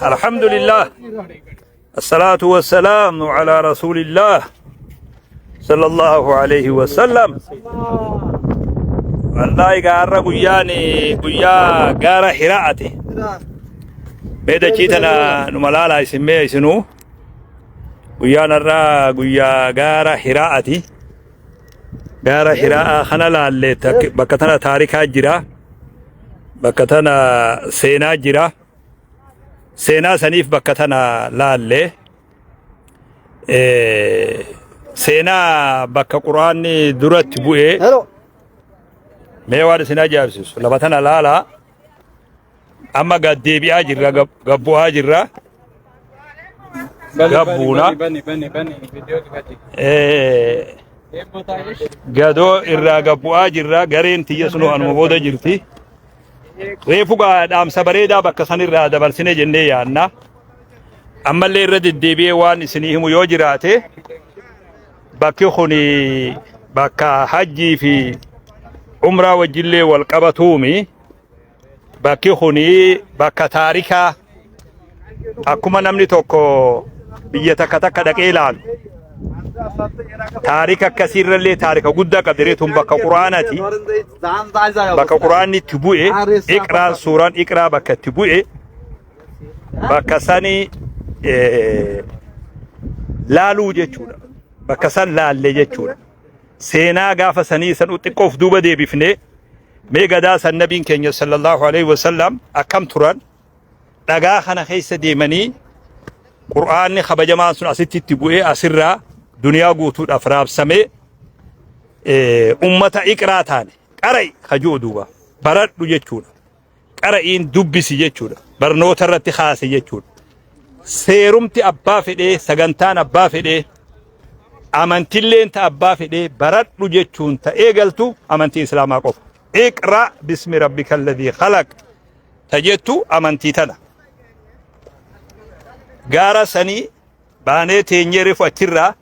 Alhamdulillah. Assalaatu wassalaamu ala rasuulillah sallallahu alayhi wasallam. Wallaahi gaarra guyyaan guyyaa gaara hiraa'ati. Mee dachii tana numa laalaa isin mee isinuu. Guyyaan har'aa guyyaa gaara hiraa'ati. Gaara hiraa'aa kana laalle bakka tana taarikaa jira. Bakka tana seenaa jira. Seenaa saniif bakka tana laalle. Seenaa bakka quraanni duratti bu'ee mee waan isin ajaa'ibsiisu lafa tana laalaa. Amma gad deebi'aa jirra gad bu'aa jirra. Gabbuuna. Gadoo irraa gad bu'aa jirra gareen tiyya sunuu anuma booda jirti. Reefu gaa dhaamsa bareedaa bakka sanirraa dabarsine jennee yaadna. Ammallee irra deddeebi'ee waan isinii himu yoo jiraate bakki kun bakka hajjii fi umraa wajjillee wal qabatuumi. Bakki kun bakka taarikaa akkuma namni tokko biyya takka takka dhaqee ilaalu taarika akkasiirrallee taarika guddaa qabdi reetuun bakka quraanati bakka quraanni itti bu'e iqraan suuraan iqraa bakka itti bu'e bakka sani laaluu jechuudha bakka san laalle jechuudha seenaa gaafa sanii san xiqqoof duuba deebifnee Mee gadaa san nabiin keenya sallallahu alaihi wasallam akkam turan dhagaa kana keessa deemanii qur'aanni kabajamaan sun asitti itti bu'ee asirraa duniyaa guutuudhaaf raabsamee ummata iqraa taane qara'i kajuu duuba baradhu jechuudha. Qara'iin dubbisi jechuudha. Barnoota irratti kaase jechuudha. Seerumti abbaa fedhee sagantaan abbaa fedhee amantilleen ta abbaa fedhee baradhu jechuun ta eegaltu amantii islaamaa qofa. Iqra bismi rabbika alladhii khalaq ta jettu amantii tana. Gaara sanii baanee teenyee reefu achirraa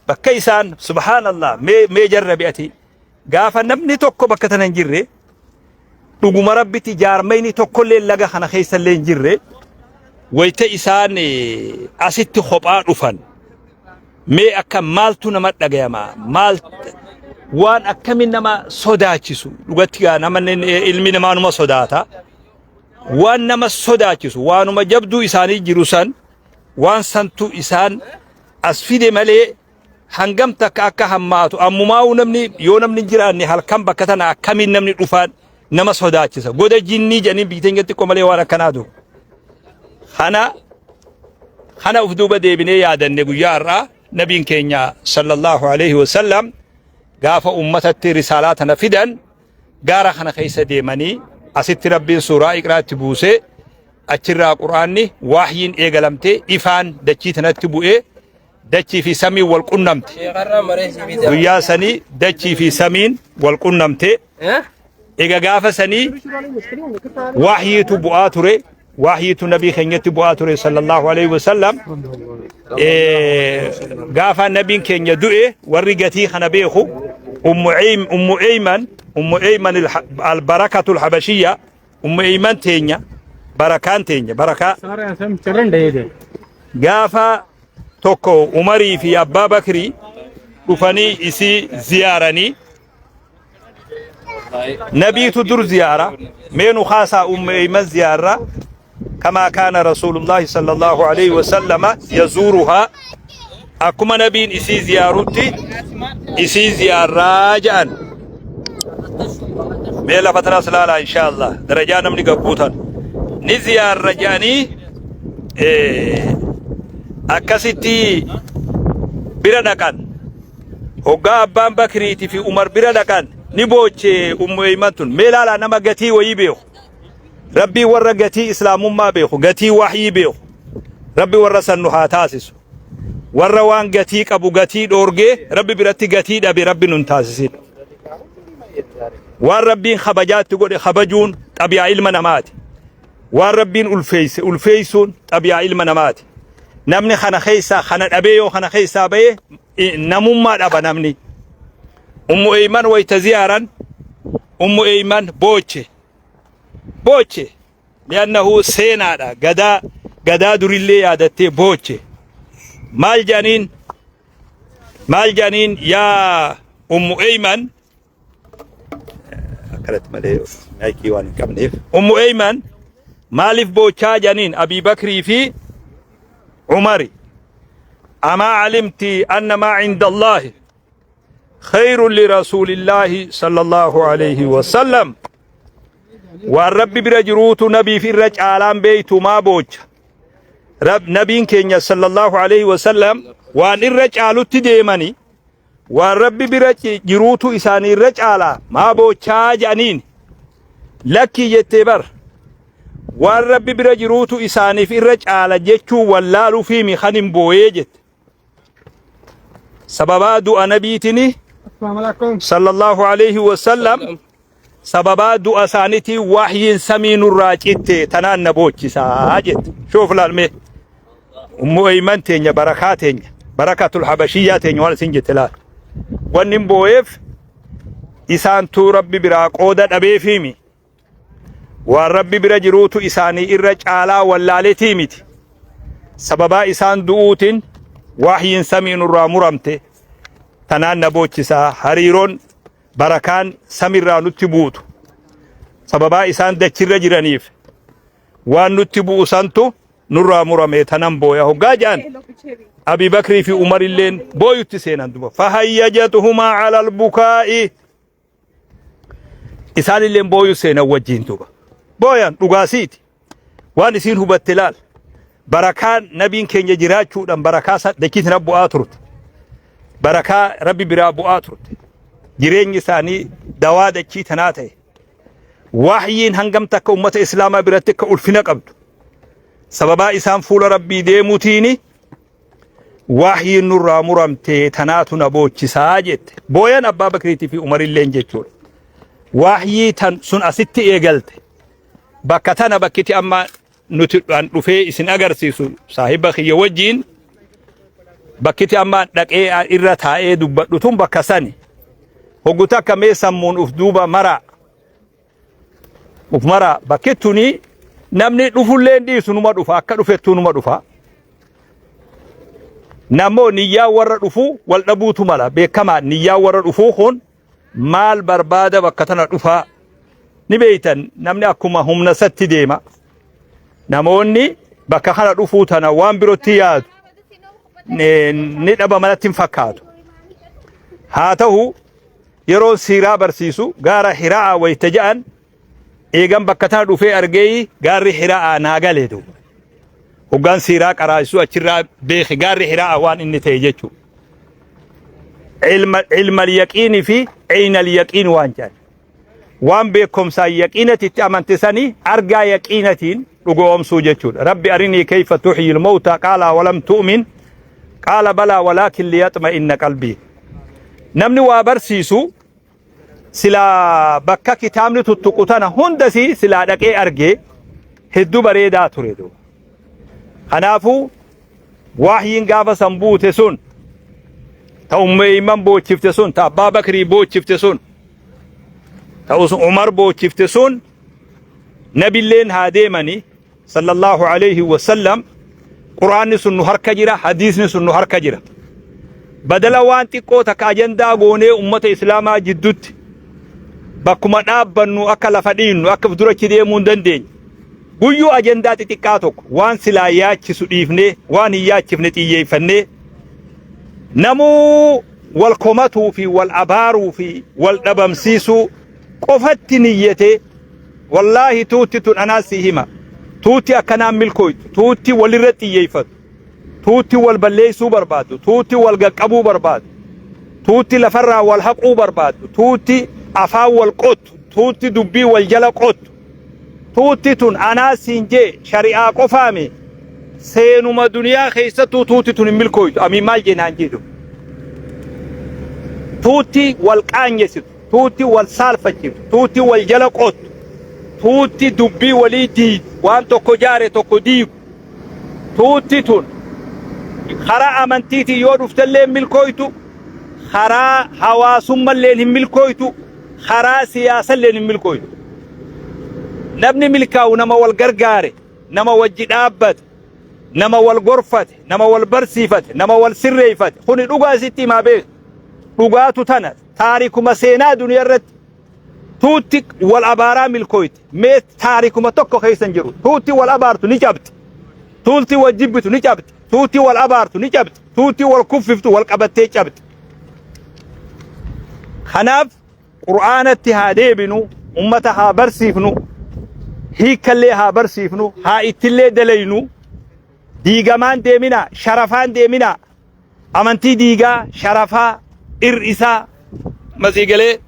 bakka isaan subhaanallah mee mee jarrabi ati Gaafa namni tokko bakka tana hin jirre dhuguma rabbitti jaarmayni tokkollee laga kana keessallee hin jirre wayita isaan asitti kophaa dhufan mee akka maaltu nama dhagayama maal waan akkamiin nama sodaachisu dhugatti gaa nama ilmi namaa numa sodaata waan nama sodaachisu waanuma jabduu isaanii jiru san waan santu isaan as fide malee hangam takka akka hammaatu ammumaa'uu namni yoo namni hin jiraanne halkan bakka tana akkamiin namni dhufaan nama sodaachisa goda jinnii jedhanii biyya teenya xiqqoo malee waan akkanaa dur kana kana uf duuba deebinee yaadanne guyyaa har'aa nabiin keenya sallallahu alaihi wasallam gaafa ummatatti risaalaa tana fidan gaara kana keessa deemanii asitti rabbiin suuraa iqraatti buusee achirraa quraanni waahyiin eegalamtee ifaan dachii tanatti bu'ee dachii fi samiin wal qunnamte. Guyyaa sanii dachii fi samiin wal qunnamte. Egaa gaafa sanii wahyiitu bu'aa ture. Wahyiitu nabii keenyatti bu'aa ture sallallahu alaihi wasallam. Gaafa nabiin keenya du'e warri gatii kana beeku Ummu Eyman Ummu Eyman al-barakatul habashiyya Ummu Eyman teenya barakaan teenya barakaa gaafa tokko Umarii fi Abbaa Bakrii dhufanii isii ziyaaranii nabiitu dur ziyaara mee nu kaasaa Ummu Eyman ziyaarra kamaa kaana Rasuulullaahi sallallahu alaihi wasallama yazuuruhaa akkuma nabiin isii ziyaarutti isii ziyaarraa ja'an mee lafa tanas laalaa insha Allah darajaa namni gabbuutan ni ziyaarra ja'anii akkasitti bira dhaqan hoggaa abbaan bakriitii fi umar bira dhaqan ni booche ummu eeyman tun mee laalaa nama gatii wayii beeku Rabbii warra gatii islaamummaa beeku, gatii wahyii beeku, Rabbi warra san nu haa taasisu. Warra waan gatii qabu gatii dhoorgee Rabbi biratti gatii dhabe Rabbi nun taasisin. Waan Rabbiin kabajaatti godhe kabajuun xabiyaa ilma namaati. Waan Rabbiin ulfeeyse ulfeeysuun xabiyaa ilma namaati. Namni kana keessaa kana dhabee yoo kana keessaa bahe namummaa dhaba namni. Ummu Eyman wayta ziyaaran Ummu Eyman booche. Booche. Li'annahu seenaadha. Gadaa gadaa durillee yaadattee booche. Maal jedhaniin? Maal jedhaniin yaa Ummu Eyman akkanatti malee maayikii waan hin qabneef. Ummu Eyman maaliif boochaa jedhaniin Abii Bakrii fi Umari. Amaa alimti anna maa cinda Allaahi khayrun li rasuulillaahi sallallahu alayhi wasallam. Waan Rabbi bira jiruutu nabiif irra caalaan beeytu maa boocha. Rab nabiin keenya sallallahu alayhi wasallam waan irra caalutti deemani waan Rabbi bira jiruutu isaanii irra caalaa maa boochaa jedhaniin. Lakkii jettee bar waan Rabbi bira jiruutu isaaniif irra caala jechuu wallaaluufiimi kan hin booyee jette. Sababaa du'a nabiitini sallallahu alayhi wasallam sababaa du'a isaaniitiin wahyiin samii nurraa citte tanaan na boochisaa jette. Shoof laalmee Ummu Eyman teenya barakaa teenya barakatul habashiyyaa teenya waan isin jette laal. Wanni hin boo'eef isaantuu Rabbi biraa qooda dhabeefiimi. Waan Rabbi bira jiruutu isaanii irra caalaa wallaaletii miti. Sababaa isaan du'uutiin wahyiin samii nurraa muramte tanaan na boochisaa hariiroon barakaan samirraa nutti buutu sababaa isaan dachirra jiraniif waan nutti bu'u santu nurraa murame tanan booya hoggaa jedhan Abi Bakrii fi Umar illeen booyutti seenan duba fahayyajatuhumaa ala albukaa'i isaan illeen booyu seenan wajjiin duba booyan dhugaasiiti waan isiin hubatte laal barakaan nabiin keenya jiraachuudhaan barakaa dachii tana bu'aa turte barakaa rabbi biraa bu'aa turte jireenyi isaanii dawaa dachii tanaa ta'e wahyiin hangam takka ummata islaamaa biratti akka ulfina qabdu sababaa isaan fuula rabbii deemuutiini wahyiin nurraa muramte tanaatu na boochisaa jette booyan abbaa bakriitii fi umarilleen jechuudha wahyii tan sun asitti eegalte bakka tana bakkiti amma nuti an dhufee isin agarsiisu saahiba kiyya wajjiin bakkiti amma dhaqee irra taa'ee dubbadhu tun bakka sani hoggu takka mee sammuun uf duuba mara uf mara bakki tuni namni dhufullee hin dhiisu numa dhufa akka dhufettuu numa dhufa namoo niyyaa warra dhufuu wal dhabuutu mala beekamaa niyyaa warra dhufuu kun maal barbaada bakka tana dhufaa ni beeytan namni akkuma humna isatti deema namoonni bakka kana dhufuu tana waan birootti yaadu ni dhaba manatti hin fakkaatu haa ta'u yeroo siiraa barsiisu gaara Hiraa'a wayta ja'an eegan bakka tana dhufee argee gaarri Hiraa'a naa gale duuba hoggaan siiraa qaraasu achirraa beeke gaarri Hiraa'a waan inni ta'e jechuudha. Ilma yaqiini fi eyna yaqiin waan jedhan waan beekumsaan yaqiinatti itti amante sanii argaa yaqiinatiin dhugoomsuu jechuudha. Rabbi arinii kayfa tuhyil mawta qaala walam tu'min qaala balaa walaakin liyatma'inna qalbii. Namni waa barsiisu silaa bakka kitaabni tuttuqu tana hundasii silaa dhaqee argee hedduu bareedaa ture duuba. Kanaafuu wahyiin gaafa san buute sun ta Ummu Eyman boochifte sun ta Abbaa Bakrii boochifte sun ta Umar boochifte sun nabilleen haa deemani sallallahu alayhi wa sallam quraanni sun nu harka jira hadiisni sun nu harka jira badala waan xiqqoo takka ajandaa goonee ummata islaamaa jiddutti bakkuma dhaabbannu akka lafa dhiinnu akka durachi deemuu hin dandeenye guyyuu ajandaa xixiqqaa tokko waan silaa yaachisu dhiifnee waan hin yaachifne xiyyeeffannee namuu wal komatuu fi wal abaaruu fi wal dhabamsiisuu qofatti niyyatee wallaahi tuutti tun anaa si hima tuutti akkanaan milkooytu tuutti walirra xiyyeeffatu tuutti wal balleessuu barbaadu tuutti wal gaqqabuu barbaadu tuutti lafarraa wal haquu barbaadu tuutti afaan wal qottu tuutti dubbii wal jala qottu tuutti tun anaa siin jee shari'aa qofaami seenuma duniyaa keessattuu tuutti tun hin milkooytu amiin maal jeenaan jedhu tuutti wal qaanyessitu tuutti wal saalfachiiftu, tuutti wal jala qottu, tuutti dubbii walii diidu, waan tokko jaare tokko diigu. Tuutti tun karaa amantiitiin yoo dhuftellee hin milkooytu, karaa hawaasummalleen hin milkooytu, karaa siyaasalleen hin milkooytu. Namni milkaa'u nama wal gargaare, nama wajji dhaabbate, nama wal gorfate, nama wal barsiifate, nama wal sirreeffate. Kuni dhugaa isitti himaa beeku. Dhugaatu tana taarikuma seenaa duniyaa irratti tuutti wal abaaraa milkooyte. Mee taarikuma tokko keessa hin jiru. Tuutti wal abaartu ni cabdi. Tuutti wal jibbitu ni cabdi. Tuutti wal abaartu ni cabdi. Tuutti wal kuffiftu wal qabattee cabdi. Kanaaf Qur'aanatti haa deebinu, ummata haa barsiifnu, hiikkallee haa barsiifnu, haa ittillee dalaynu, diigamaan deemina, sharafaan deemina, amantii diigaa, sharafaa, ir'isaa, masiigalee.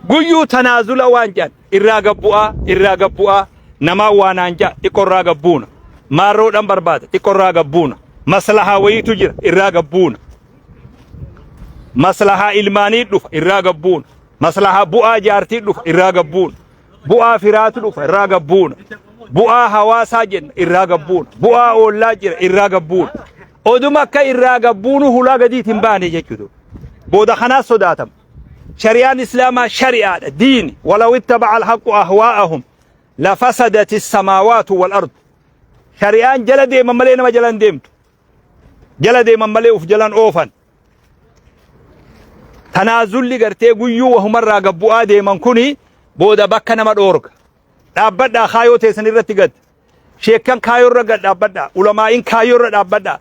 Guyyuu tanaazula waan jedhan irraa gabbu'aa irraa gabbu'aa namaa waanaan ja'a xiqqoo irraa gabbuuna maarroodhaan barbaada xiqqoo irraa gabbuuna maslahaa wayiitu jira irraa gabbuuna maslahaa ilmaanii dhufa irraa gabbuuna maslahaa bu'aa jaartii dhufa irraa gabbuuna bu'aa firaatu dhufa irraa gabbuuna bu'aa hawaasaa jenna irraa gabbuuna bu'aa oollaa jira irraa gabbuuna oduma akka irraa gabbuunu hulaa gadiit hin baane jechuudha booda kanaas sodaatama. Shari'aan Islaamaa shari'aadha, diini. Walaw ittaba'a al-haqqu ahwaa'ahum lafasadati samaawaatu wal ardu. Shari'aan jala deeman malee nama jala hin deemtu. Jala deeman malee uf jalan oofan. Tanaazulli gartee guyyuu wahumarraa gabbu'aa deeman kuni booda bakka nama dhoorga. Dhaabbadhaa kaayoo teessan irratti gad. Sheekkan kaayoo irra gad dhaabbadhaa. Ulamaa'iin kaayoo irra dhaabbadhaa.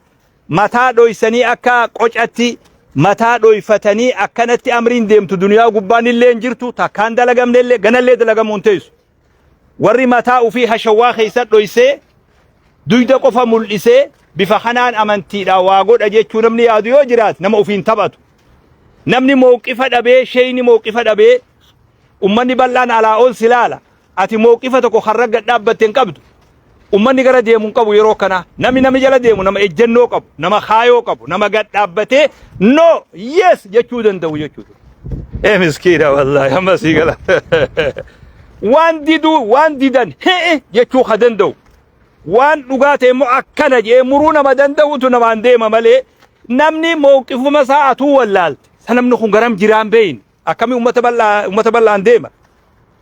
Mataa dhoysanii akka qocatti mataa dhoyfatanii akkanatti amriin deemtu duniyaa gubbaan illee hin jirtu takkaan dalagamne illee ganallee dalagamuu hin teessu. Warri mataa ufii hashawwaa keessa dhoysee duyda qofa mul'isee bifa kanaan amantiidha waa godha jechuu namni yaadu yoo jiraate nama ufiin taphatu. Namni mowqifa dhabee sheeyni mowqifa dhabee ummanni bal'aan alaa ol si laala. Ati mowqifa tokko kan ragga dhaabbatte hin qabdu. Ummanni gara deemu hin qabu yeroo kanaa. Namni nama jala deemu nama ejjennoo qabu, nama kaayoo qabu, nama gad dhaabbatee no, yes jechuu danda'u jechuudha. Ee miskiina wallaahi amma sii gala. Waan diduu waan didan he'e jechuu ka danda'u. Waan dhugaa ta'e immoo akkana jedhee muruu nama danda'utu namaan deema malee namni mowqifuma isaa atuu wallaalte. Sa namni kun garam jiraan beeyne. Akkamii ummata bal'aa ummata bal'aan deema.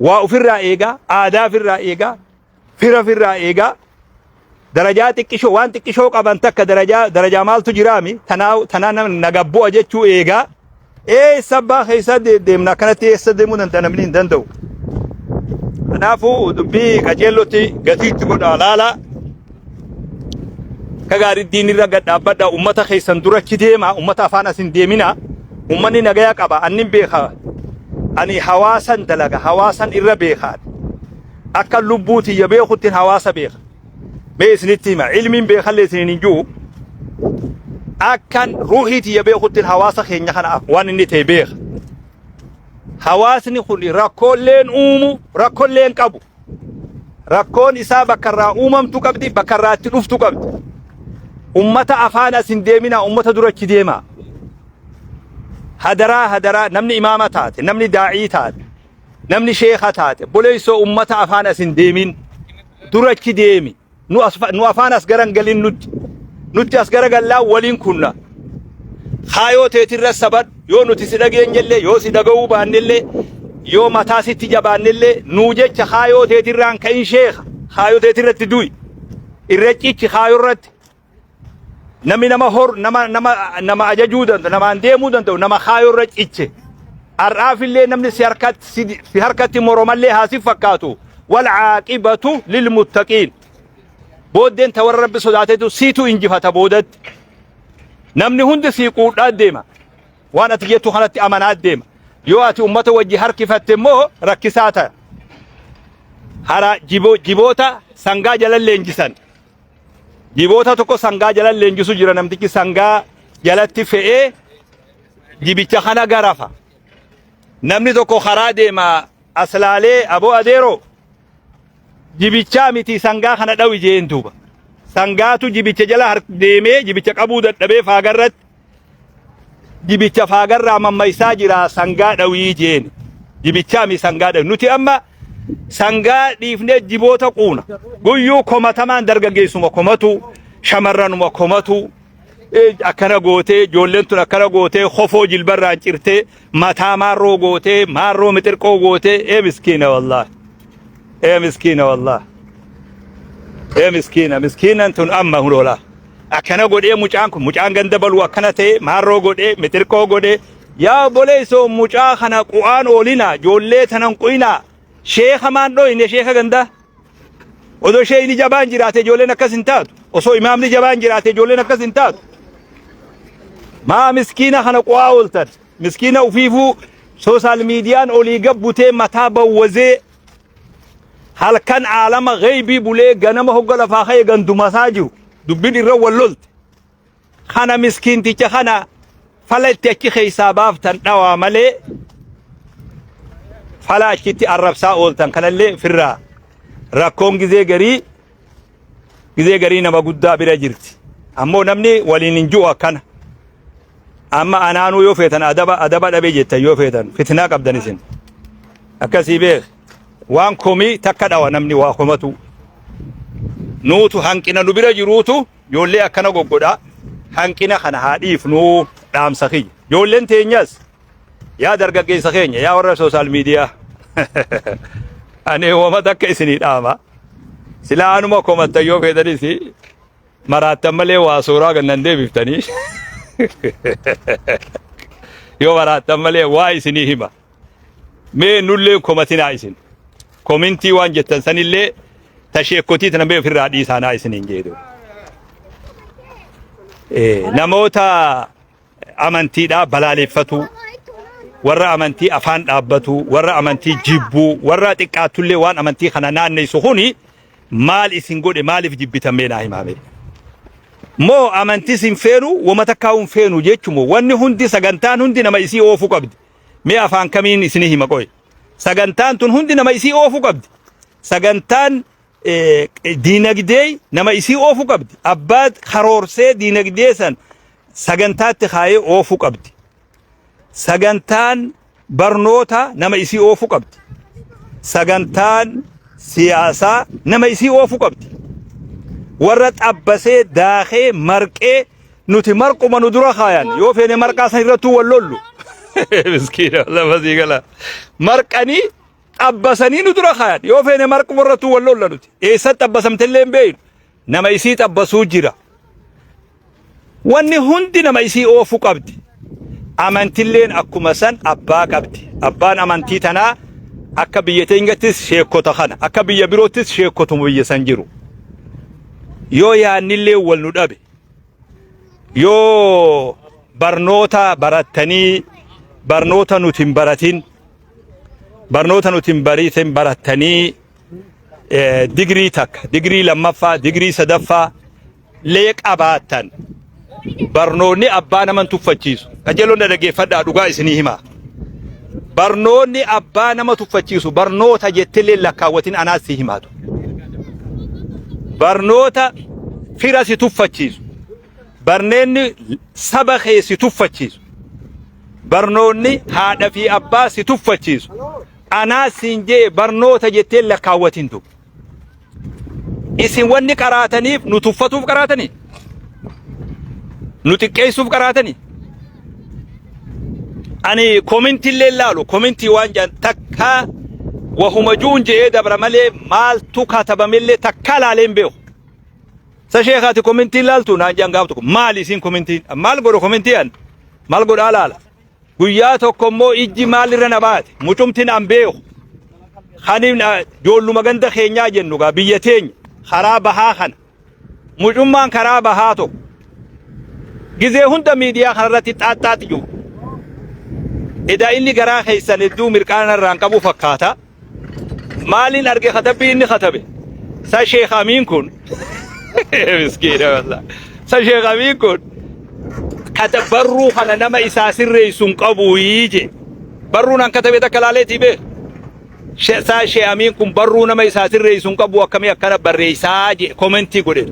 Waa ofirraa eegaa, aadaa ofirraa eegaa, fira ofirraa eegaa. Darajaa xiqqishoo waan xiqqishoo qaban takka darajaa darajaa maaltu jiraami tanaa tanaa na bu'a jechuu eegaa. Eessa abbaa keessa deemna akkanatti eessa deemuu danda'a namni hin danda'u. Kanaafuu dubbii qajeellotti gatiitti godhaa laalaa. Akka gaarii diinirra gad dhaabbadha ummata keessan durachi deema ummata afaan as hin deemina ummanni nagaya qaba annin beeka ani hawaasan dalaga hawaasan irra beeka akka lubbuu tiyya beekuttin hawaasa beeka mee isinitti hima ilmiin beekallee isiniin hin jiru akkan ruuhii tiyya beekuttin hawaasa keenya kana waan inni ta'e beeka hawaasni kun rakkooleen uumu rakkooleen qabu Rakkoon isaa bakka irraa uumamtu qabdi, bakka irraa itti dhuftu qabdi. Ummata afaan as hin deeminaa, ummata dura achi deemaa. Hadaraa hadaraa namni imaama taate, namni daa'ii taate, namni sheekha taate, boleessoo ummata afaan as hin deemin, dura achi deemi. Nu, as, nu afaan as gara hin galin nutti. Nutti as gara gallaa waliin kunna. Kaayoo teetirra sabadhu. Yoo nuti si dhageenyellee, yoo si dhaga'uu baannellee, yoo mataa sitti jabaannellee, nuu jecha kaayoo teetirraan ka'in sheekha. Kaayoo teetirratti du'i. Irra cichi kaayoo irratti. Namni nama hor nama nama nama ajajuu danda'u, namaan deemuu danda'u, nama kaayoo irra ciche. Har'aafillee namni si harkatti si harkatti moromallee haa si fakkaatu. Wal caaqibatu lil muttaqiin. Booddeen ta warra rabbi sodaatetu siitu injifata boodatti. Namni hundi sii quudhaa deema. Waan ati jettu kanatti amanaa deema. Yoo ati ummata wajji harkifatte immoo rakkisaa ta'a. Hara jiboota sangaa jala leenjisan. Jiboota tokko sangaa jala leenjisu jira namtichi sangaa jalatti fe'ee jibicha kana garafa. Namni tokko karaa deema as laalee aboo adeeroo jibichaa miti sangaa kana dhawi jeen duuba. Sangaatu jibicha jala deemee jibicha qabuu dadhabee faagarratti jibicha faagarraa mammaysaa jira sangaa dhawii jeen. Jibichaa mi sangaa dhawi. Nuti amma sangaa dhiifnee jiboota quuna. Guyyuu komatamaan dargaggeessuma komatu, shamarranuma komatu. Akkana gootee ijoolleen tun akkana gootee kofoo jilbarraan cirtee mataa maarroo gootee maarroo mixirqoo gootee ee miskiina wallaahi. Ee miskiina wallaahi. Ee miskiina miskiinan tun amma hulola. Akkana godhee mucaan kun mucaan ganda baluu akkana ta'e maarroo godhee mixirqoo godhee yaa obboleessoo mucaa kana qu'aan oolinaa ijoollee tanan qu'inaa sheeka maan dhoyne sheeka gandaa. Odoo sheeyni jabaan jiraate ijoolleen akkas hin taatu. Osoo imaamni jabaan jiraate ijoolleen akkas hin taatu. Maa miskiina kana qu'aa ooltan. Miskiina ufiifuu sooshaal miidiyaan olii gabbutee mataa bawwazee halkan aalama gheeybii bulee ganama hogga lafaa ka'e gandumasaa jiru. Dubbiin irra wal lolte. Kana miskiinticha kana fala itti achi keessaa baaftan dhawaa malee fala achitti arrabsaa ooltan kanallee firraa rakkoon gizee garii gizee garii nama guddaa bira jirti. Ammoo namni waliin hin ji'u akkana. Amma anaanuu yoo feetan adaba adaba dhabee jettan yoo feetan fitnaa qabdan isin. Akkasii beek. Waan komii takka dhawa namni waa komatu. Nuutu hanqina nu bira jiruutu Ijoollee akkana goggodha hanqina kana haa dhiifnuu dhaamsa kiyya. Ijoolleen teenyas yaa dargaggeessa keenya yaa warra sooshaal miidiyaa ani wama takka isinii dhaama. Silaa anuma komattan yoo feetanis maraattan malee waa suuraa gannan deebiftanii yoo maraattan malee waa isinii hima. Mee nullee komatinaa isin. Komintii waan jettan sanillee ta sheekkotii tana mee ofirraa dhiisaa naa isiniin jeedu. Namoota amantiidhaa balaaleffatuu, warra amantii afaan dhaabbatuu, warra amantii jibbuu, warra xiqqaattullee waan amantii kana naanneessu kuni maal isin godhe maaliif jibbitan mee naa himaa mee. Moo amantis hin feenu wama takkaa hin feenu jechumoo wanni hundi sagantaan hundi nama isii oofuu qabdi. Mee afaan kamiin isinii hima qoy. Sagantaan tun hundi nama isii oofu qabdi. Sagantaan diinagdee nama isii oofu qabdi. Abbaa karoorsee diinagdee san sagantaatti kaayee oofu qabdi. Sagantaan barnoota nama isii oofu qabdi. Sagantaan siyaasaa nama isii oofu qabdi. Warra xabbasee daakee marqee Nuti marquma nu dura kaayan yoo feene marqaa san irrattuu wal lollu. Miskiina lafa sii gala. Marqanii xabbasanii nu dura kaayan yoo feene marquma irrattuu wal lolla nuti. Eessa xabbasamtellee hin beeknu. Nama isii xabbasuu jira. Wanni hundi nama isii oofu qabdi. Amantilleen akkuma san abbaa qabdi. Abbaan amantii tanaa akka biyya teenyattis sheekota kana akka biyya biroottis sheekotuma biyya san jiru. Yoo yaannillee wal nu dhabe Yoo barnoota barattanii barnoota nuti hin baratin barnoota nuti hin bariitin barattanii digirii takka digirii lammaffaa digirii sadaffaa lee qabaattan barnoonni abbaa nama hin tuffachiisu. Qajeelloon na dhaggeeffadhaa dhugaa isinii himaa. Barnoonni abbaa nama tuffachiisu barnoota jettillee lakkaawwatin anaas si himaatu. Barnoota fira si tuffachiisu. Barneenni saba kee si tuffachiisu. Barnoonni haadha fi abbaa si tuffachiisu. Anaas siin jee barnoota jettee lakkaawwatin tu. Isin wanni qaraataniif nu tuffatuuf qaraatanii? Nu xiqqeessuuf qaraatanii? Ani komintii illee laalu komintii waan jedhan takka wahuma juun je'ee dabra malee maaltu katabamillee takka laalee hin beeku. Sa sheekaati komintii laaltu naan jedhan gaaf tokko maali isiin komintiin maal godhu komintii an maal godhaa laala. Guyyaa tokko immoo ijji maalirra na baate mucumtiin an beeku kanin ijoolluma ganda keenyaa jennu gaa biyya teenya karaa bahaa kana mucummaan karaa bahaa tokko gizee hunda miidiyaa kanarratti xaaxxaaxi jiru. Edaa inni garaa keessan hedduu mirqaana irraan qabu fakkaata. Maaliin arge katabbii inni katabe? Sa Sheekh Amiin kun miskiina wallah. Sa Sheekh Amiin kun kata barruu kana nama isaa sirreessu hin qabu je. Barruun an katabe takka laaleetii beek. Sa Sheekh Amiin kun barruu nama isaa sirreessu hin qabu akkamii akkana barreessaa je komentii godhe.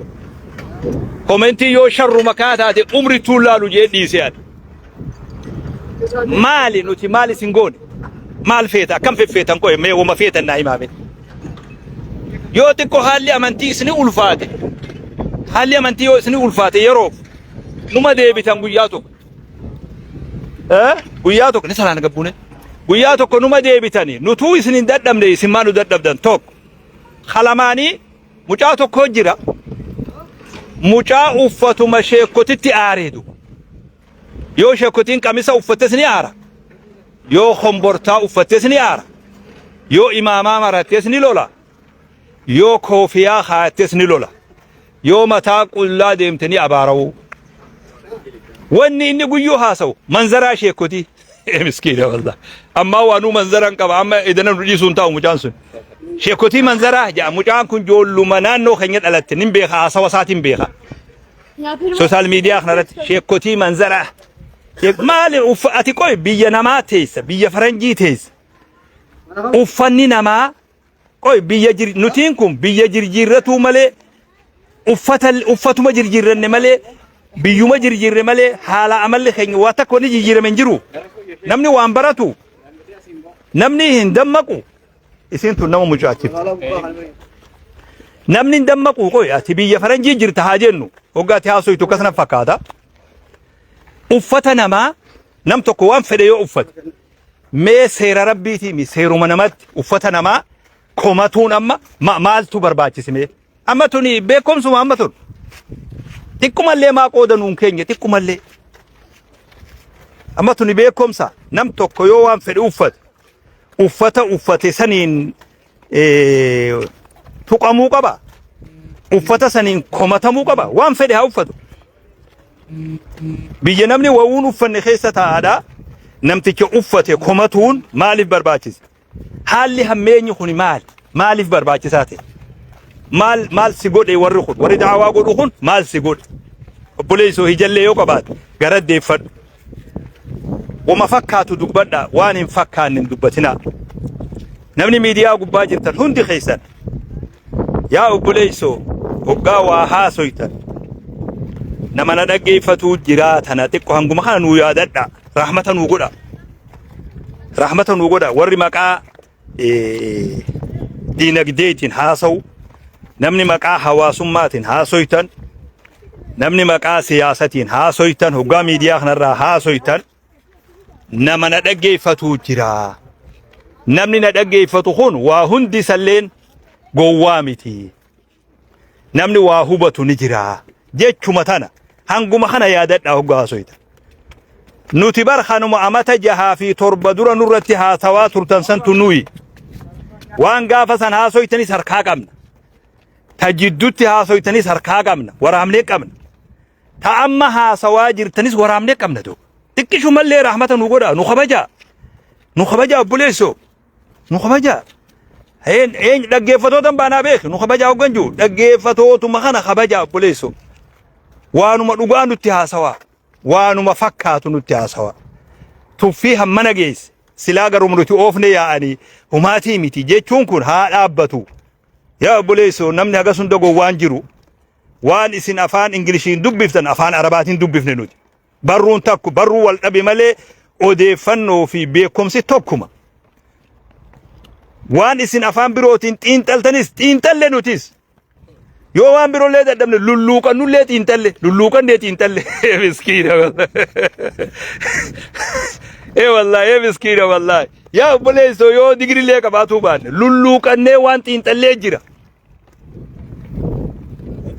Komentii yoo sharruma kaa taate umri tuun laalu jee dhiisee ani. Maali nuti maal isin goone? Maal feeta? Akkam feffeetan qoye mee wama feetan naa himaa mee. Yoo xiqqoo haalli amantii isini ulfaate haalli amantii yoo isini ulfaate yeroof Numa deebitan guyyaa tokko. Eh? Guyyaa tokko ni salaan gabbuune. Guyyaa tokko numa deebitani. Nutuu isin hin dadhabne isin maa nu dadhabdan tokko. Kalamaanii mucaa tokko jira. Mucaa uffatuma sheekkotitti aareedu. Yoo sheekkotiin qamisa uffattes ni aara. Yoo kombortaa uffattes ni aara. Yoo imaamaa marattes ni lola. Yoo koofiyaa kaayattes ni lola. Yoo mataa qullaa deemte ni abaara'u. Wanni inni guyyuu haasa'u manzaraa sheekkotii. Ee miskiina wallah. Ammaa waanuu manzaraan qaba amma edana nu dhiisuun taa'u mucaan sun. Sheekkotii manzaraa jedha mucaan kun joolluma naannoo keenya dhalatte nin beeka haasawa isaatiin beeka. Sooshaal miidiyaa kanarratti sheekkotii manzaraa. Maali ati qoy biyya namaa teessa biyya faranjii teessa. Uffanni namaa Qoy biyya jir nutiin kun biyya jirjiirratuu malee uffata uffatuma jirjiirranne malee biyyuma jirjiirre malee haala amalli keenya waa takka wanni jijjiirame hin jiru. Namni waan baratu namni hin dammaqu isiin tun nama mucaachifti. Namni hin dammaqu qoy ati biyya faranjii jirta haa jennu hoggaa ati haasoytu akkas na fakkaata. Uffata namaa nam tokko waan fedhe yoo uffate Mee seera rabbiitii mi seeruma namatti uffata namaa komatuun amma maaltu barbaachise mee? Amma tuni beekumsuma amma tun. Xiqqumallee maa qooda nuun keenya xiqqumallee. Amma tuni beekumsa nam tokko yoo waan fedhe uffate uffata uffate saniin tuqamuu qaba. Uffata saniin komatamuu qaba. Waan fedhe haa uffatu. Biyya namni wawuun uffanne keessa taa'aadha. Namticha uffate komatuun maaliif barbaachise? Haalli hammeenyi kun maali? Maaliif barbaachisaa ta'e? Maal maal si godhe warri kun? Warri da'awaa godhu kun maal si godhe? Obboleessoo hijallee yoo qabaate gara deeffadhu. Wama fakkaatu dubbadha waan hin fakkaanne hin dubbatinaa. Namni miidiyaa gubbaa jirtan hundi keessan yaa obboleessoo hoggaa waa haasoytan nama na dhaggeeffatuu jiraa tana xiqqo hanguma kana nuu yaadadha rahmata nuu godha rahmata nuu godha warri maqaa diinagdeetiin haasa'u namni maqaa hawaasummaatiin haasoytan namni maqaa siyaasatiin haasoytan hoggaa miidiyaa kanarraa haasoytan nama na dhaggeeffatu jira. Namni na dhaggeeffatu kun waa hundi isalleen gowwaa miti. Namni waa hubatu ni jira. Jechuma tana hanguma kana yaadadhaa hoggaa haasoytan. Nuti bar kanuma amata jahaa fi torba dura nurratti haasawaa turtan santu nuyi. Waan gaafa san haasoytanis harkaa qabna. Ta jidduutti haasoytanis harkaa qabna. Waraabnee qabna. Ta amma haasawaa jirtanis waraabnee qabna duuba. Xiqqishumallee rahmata nu godhaa nu kabajaa. Nu kabajaa obboleessoo. Nu kabajaa. Een een dhaggeeffatootan baanaa beeki nu kabajaa hoggan jiru dhaggeeffatootuma kana kabajaa obboleessoo. Waanuma dhugaa nutti haasawaa. Waanuma fakkaatu nutti haasawaa. Tuffii hammana geesse silaa garuma nuti oofne yaa'anii humaatii miti jechuun kun haa dhaabbatu. Yaa obboleessoo namni hagas hunda gowwaan jiru waan isin afaan Ingiliishiin dubbiftan afaan Arabaatiin dubbifne nuti. Barruun takku barruu wal dhabe malee odeeffannoo fi beekumsi tokkuma. Waan isin afaan birootiin xiinxaltanis xiinxalle nutis. Yoo waan biroollee dadhabne lulluuqannullee xiinxalle lulluuqannee xiinxalle. Miskiina wallahi. Ee wallahi ee miskiina wallahi. Yaa obboleessoo yoo digiriillee qabaatuu baanne lulluuqannee waan xiinxallee jira.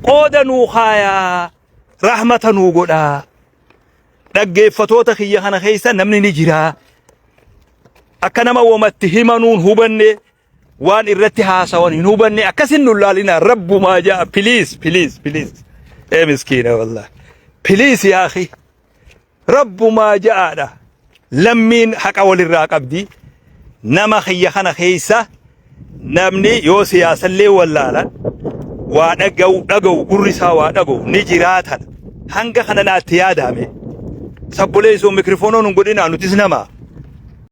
Qooda nuu kaayaa rahmata nuu godhaa. Dhaggeeffatoota kiyya kana keessa namni ni jira. Akka nama wamatti himanuun hubanne waan irratti haasawan hin hubanne akkasin nu laalina rabbumaa ja'a please please please. Ee miskiina wallahi. Please yaa akhi. Rabbumaa ja'aadha. Lammiin haqa walirraa qabdi. Nama kiyya kana keessa namni yoo siyaasallee wallaalan waa dhaga'u dhaga'u gurri isaa waa dhaga'u ni jiraatan. Hanga kana naatti yaadame. Sabboleessoo mikirifoonoon hin godhinaa nutis nama.